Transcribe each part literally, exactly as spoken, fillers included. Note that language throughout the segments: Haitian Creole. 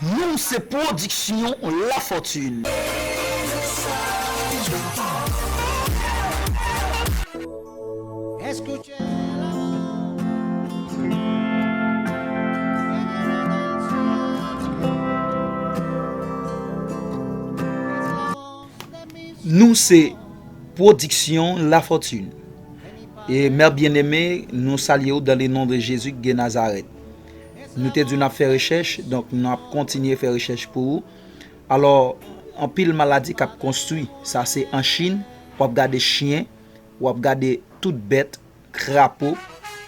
Nou se pwodiksyon Lafortune. Nou se pwodiksyon Lafortune. E mè byeneme, nou salye w dans le nom de Jésus de Nazareth. Nou te di n ap fè rechèch, donk n ap kontinye fè rechèch pou ou. Alò, anpil maladi k ap konstwi, sa se an Chin, w ap gade chen, w ap gade tout bèt, krapo,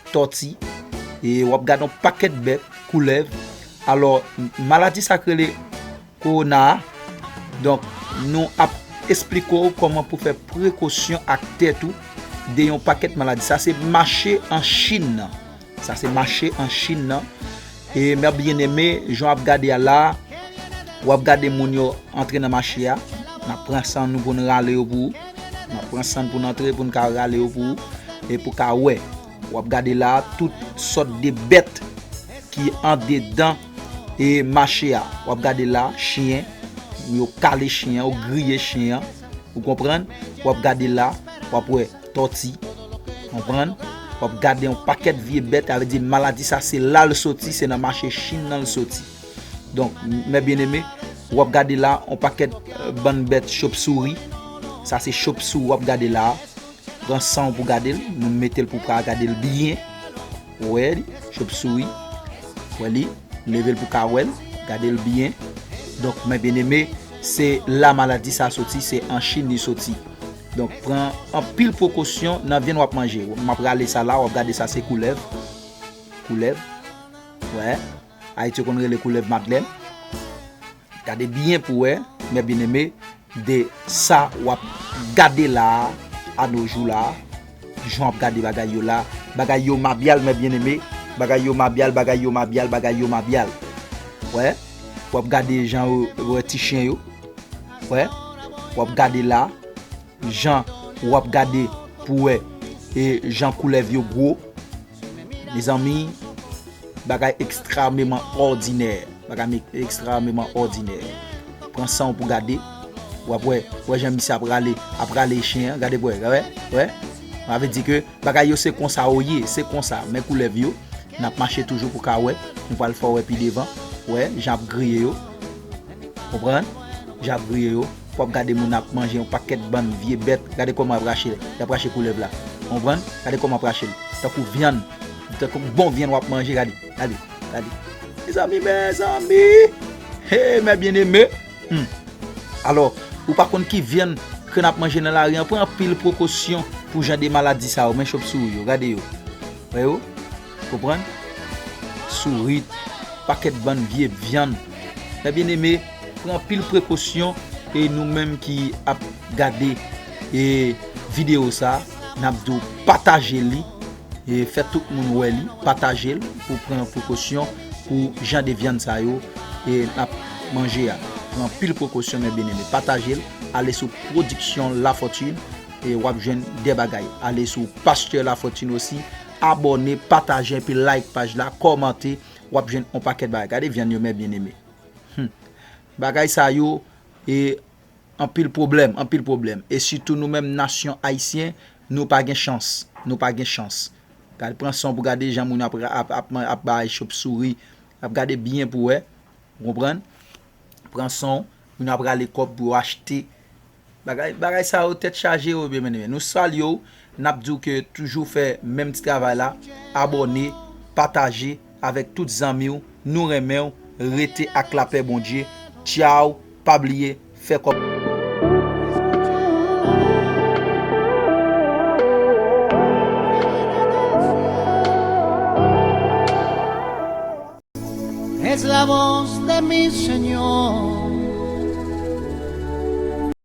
tòti, e w ap gade yon pakèt bèt, koulèv. Alò, maladi sa k rele kowona a, donk, nou ap esplike w kòman pou fè prekosyon ak tèt ou de yon pakèt maladi. Sa se mache an Chin nan. Sa se mache an Chin nan. E mè byeneme, jan w ap gade a la, w ap gade moun yo antre nan mache a. N ap pran san nou pou n rale yo pou ou. N ap pran san n pou n antre pou n ka rale yo pou ou. E pou ka wè. W ap gade la, tout sòt de bèt ki andedan e mache a. W ap gade la, chen, yo kale chen an, yo griye chen an. Ou konprann? W ap gade la, w ap wè tòti. Konprann? W ap gade yon pakèt vye bèt, sa vle di maladi sa se la l soti, se nan mache Chin nan l soti. Donk, mè byeneme, w ap gade la, yon pakèt, euh, bann bèt chopsouri. Sa se chopsouri w ap gade la. Pran san w pou gade l, nou mete l pou w ka gade l byen. Ou wè li, chopsouri. Wè li, leve l pou w ka wè l, gade l byen. Donk, mè byeneme, se la maladi sa soti, se an Chin li soti. Donk, pran anpil prekosyon nan vyann w ap manje. M ap rale sa la, w ap gade sa se koulèv. Koulèv. Wè. Ayiti yo konn rele koulèv madlèn. Gade byen pou wè, mè byeneme, de sa w ap gade la a, a no jou la a, jan w ap gade bagay yo la, bagay yo mabyal, mè byeneme, bagay yo mabyal, bagay yo mabyal, bagay yo mabyal. Wè, w ap gade jan yo, wè ti chen yo, wè, w ap gade la, jan w ap gade pou wè, e jan koulèv yo gwo. Mezanmi, bagay ekstrememan òdinè. Bagay ekstrememan òdinè. Pran san w pou gade. W ap wè, wè jan misye ap rale, ap rale chen an. Gade pou wè, wè, wè. Sa vle di ke bagay yo se konsa yo ye, se konsa. Men koulèv yo, n ap mache toujou pou ka wè. Nou pral fè w wè pi devan. Wè, jan ap griye yo. Konprann? Jan ap griye yo. W ap gade moun ap manje yon pakèt bann vye bèt. Gade kòman y ap rache, y ap rache koulèv la. Konprann? Gade kòman y ap rache l. Tankou vyann. Tankou bon vyann w ap manje. Gade, gade, gade. Mezanmi, mezanmi! Hey, mè byeneme! Hmm. Alò, ou pa konn ki vyann ke n ap manje nan lari an, pran anpil prekosyon pou jan de maladi sa yo. Men chopsouri yo, gade yo. Wè yo? Konprann? Sourit, pakèt bann vye vyann. Mè byeneme, pran anpil prekosyon e nou menm ki ap gade e videyo sa, n ap di w pataje li, e fè tout moun wè li, pataje l pou pran prekosyon pou jan de vyann sa yo e n ap manje a. Pran anpil prekosyon, mè byeneme, pataje l, ale sou Pwodiksyon Lafortune, e w ap jwenn de bagay. Ale sou Pastè Lafortune osi, abòne, pataje, epi like paj la, kòmante, w ap jwenn yon pakèt bagay. Gade vyann yo, mè byeneme. Hmm. Bagay sa yo, e anpil pwoblèm, anpil pwoblèm. E sitou nou menm nasyon ayisyen, nou pa gen chans. Nou pa gen chans. Gade, pran san w pou gade jan moun ap, ap, ap, ap bay chopsouri. Ap gade byen pou wè. Ou konprann? Pran san w, moun ap rale kòb pou yo achte. Bagay, bagay sa yo tèt chaje yo, byen byeneme. Nou salye w, n ap di w ke toujou fè menm ti travay la, abòne, pataje avèk tout zanmi w, nou renmen w, rete ak lapè Bondye. Tchaw, pa bliye, fè kòb. Es la voz de mi Señor.